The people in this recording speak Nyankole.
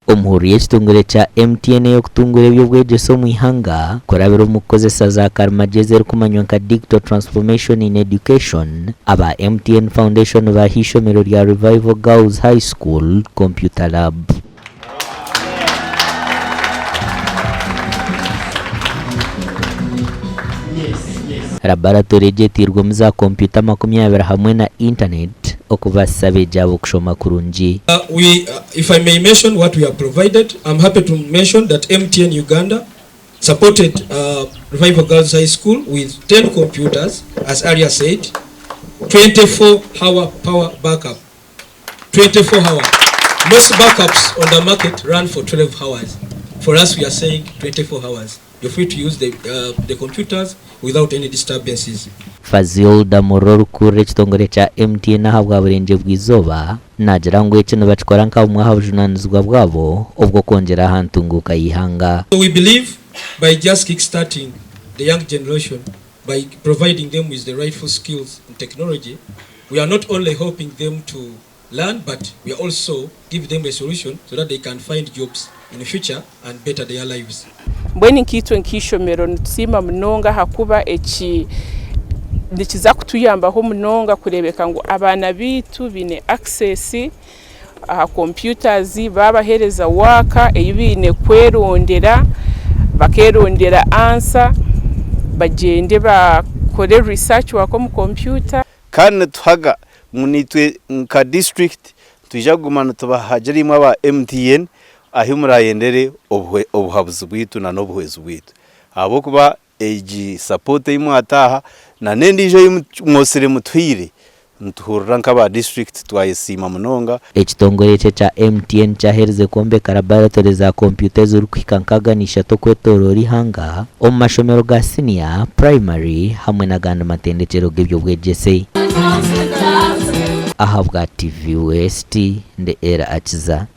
Omuhururu y'ekitongore kya MTN ey'okutunguura eby'obwegyese omu ihanga kurabira omu kukozesa za karimagyezi erikumanywa nka Digital Transformation in Education, aba MTN Foundation baaha eishomero rya Revival Girls High School Computer Lab. Laboratory egi etairwemu za kompyuta 20 hamwe na intaneti okubaasisa abeegi abo kushoma kurungi. We, if I may mention what we have provided, I'm happy to mention that MTN Uganda supported Revival Girls High School with 10 computers, as earlier said, 24 hour power backup, 24 hour. Most backups on the market run for 12 hours. For us, we are saying 24 hours. You're free to use the, uh, the computers without any disturbances. Fazil Damurra orikukurira ekitongore kya MTN ahabwa Burengye bw'eizooba naagira ngu eki nibakikora nka bumwe aha bujunaanizibwa bwabo obw'okwongyera aha ntunguuka y'eihanga. So we believe by just kick-starting the young generation by providing them with the rightful skills in technology, we are not only helping them to learn but we are also give them a solution so that they can find jobs in future and better their lives. Mbwenu nkaitwe nk'eishomero nitusiima munonga ahakuba eki nikiza kutuyambaho munonga kureebeka ngu abaana baitu baine access aha computers, baabaheereza waaka ei baine kwerondera, bakeerondera ansa, bagyende bakore research work omu kompyuta. Kandi nituhaga ngu naitwe nka disiturikiti nitwija kuguma nitubahagira imwe aba MTN ahu murayendere obuhabuzi bwaitu na n'obuhwezi bwaitu ahabw'okuba egi sapooti ei mwataaha na n'endiijo ei mwosire mutuhaire nituhurira nk'aba disiturikiti twayesiima munonga. Ekitongore eki ekya MTN kyaherize kwombeka laboratory za kompyuta ezirikuhika 63 okwetoroora eihanga omu mashomero ga siniya, purayimari hamwe n'agandi matendekyero g'eby'obwegyese. Ahabwa TV West, ndi Ella Akiza.